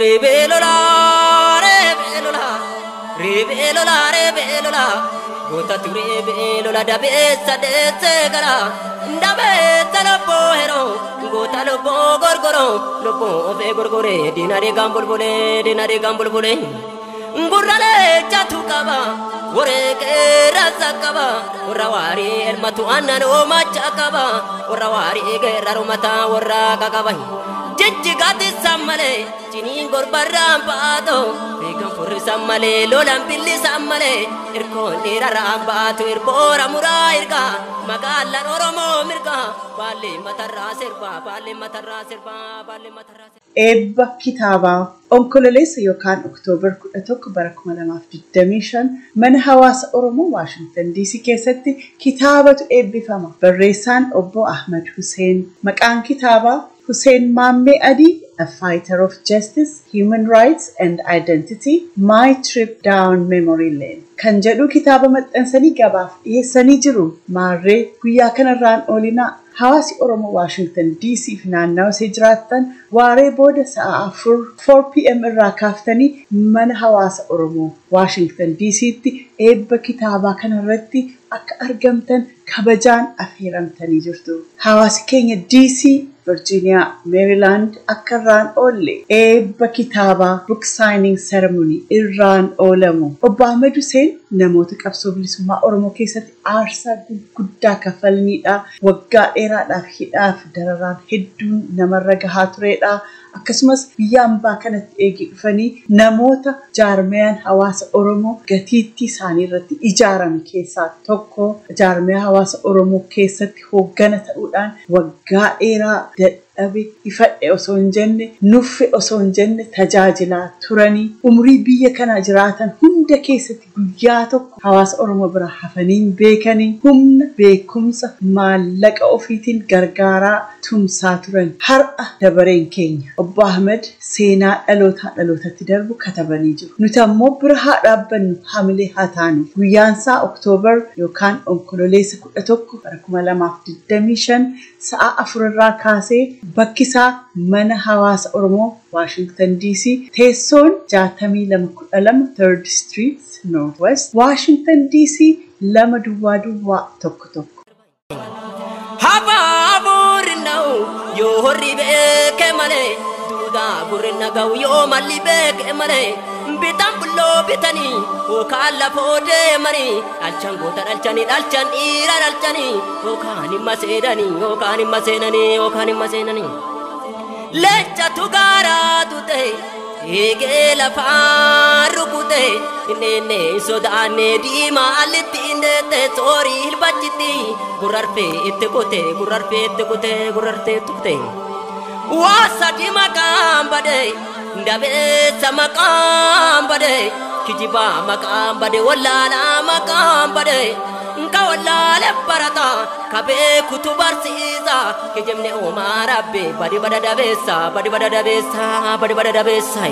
Ribeelola ribeelola ribeelola ribeelola goota turee beelola dabeessa deessee gara dabeessa lobboo heroo goota lobboo gorgoroo lobboo ofee gorgoree diinadee gaan bulbulee diinadee gaan bulbulee gurralee jatu qaba waree rasa qaba warra waarii elmatu aannan oomacha qaba warra waarii geerraru mataa warra qaqaba jijjigaatti sammalee ciniin gorbarraan baatoo beekan furrisan malee lolan billisan malee irkoon dhiirarraan baatu irboora muraa irgaa magaalaan Oromoo mirgaa baallee matarraa sirbaa baallee matarraa sirbaa baallee matarraa sirbaa. Eebba kitaabaa Onkololeessa yookaan Oktoobar 11 bara 2025 mana hawaasa Oromoo Waashingtan DC keessatti kitaabatu eebbifama. Barreessaan Obbo Ahmad Hussein. Maqaan kitaabaa Hussein Maammee Adii, A Fighter of Justice, Human Rights and Identity, My Trip Down Memory Lane kan jedhu kitaaba maxxansanii gabaaf dhiyeessanii jiru. Maarree guyyaa kanarraan oolinaa hawaasi Oromoo Waashingtan DC fi naannawa ishee jiraattan waaree booda sa'a 4 p.m. irraa kaaftanii mana hawaasa Oromoo Waashingtan DC'tti eebba kitaabaa kanarratti akka argamtan kabajaan affeeramtanii jirtu. Hawaasi keenya DC, Virginia, Maryland akka irraan oolle eebba kitaabaa book signing ceremony irraan oolamu. Obbo Ahmad Hussein namoota qabsoo bilisummaa Oromoo keessatti aarsaa gurguddaa kafalaniidha. Waggaa dheeraadhaaf hidhaaf dararaan hedduun namarra gahaa turedha. Akkasumas biyya ambaa kanatti eegee dhufanii namoota jaarmiyaan hawaasa Oromoo gatiittii isaanii irratti ijaarame keessaa tokko jaarmiyaa hawaasa Oromoo keessatti hooggana ta'uudhaan waggaa dheeraa dadhabe ifadhe osoo hin jenne nuffe osoo hin jenne tajaajilaa turanii umrii biyya kana jiraatan hunda keessatti guyyaa tokko hawaasa Oromoo bira hafanii hin beekanii humna beekumsa maallaqa ofiitiin gargaaraa tumsaa turan. Har'a dabareen keenya Obbo Ahmad seenaa dhalootaa dhalootatti darbu katabanii jiru. Nuti ammoo bira haa dhaabbannu hamilee haa taanu. Guyyaan isaa Oktoobar yookaan Onkololeessa 11 bara 2025 sa'a 4 irraa kaasee bakki isaa mana hawaasa Oromoo Waashingtan DC teessoon 6212 3rd Street Northwest Washington DC 20011. Habaaburina'u yoo horri beeke malee duudaa gurri naga'u yoo malli beeke malee bitan bulloo bitanii yookaan lafoo deemanii dhalchan goota dhalchanii dhalchan dhiira dhalchanii yookaan himma seenanii yookaan himma seenanii yookaan himma seenanii. Leencatu gaaraatu ta'e eegee lafaa rukute inni sodaanne diimaa allitti inni soorii hilbachitti gurrarfee itti kute gurrarfee itti kute gurrarfee itti kute. Waa sadi maqaan bade dabeessa maqaan bade kijibaa maqaan bade wallaalaa maqaan bade nka wallaale barata ka beekutu barsiisa kijibni uumaa rabbi badi bada dabeessa badi bada dabeessa badi bada dabeessa.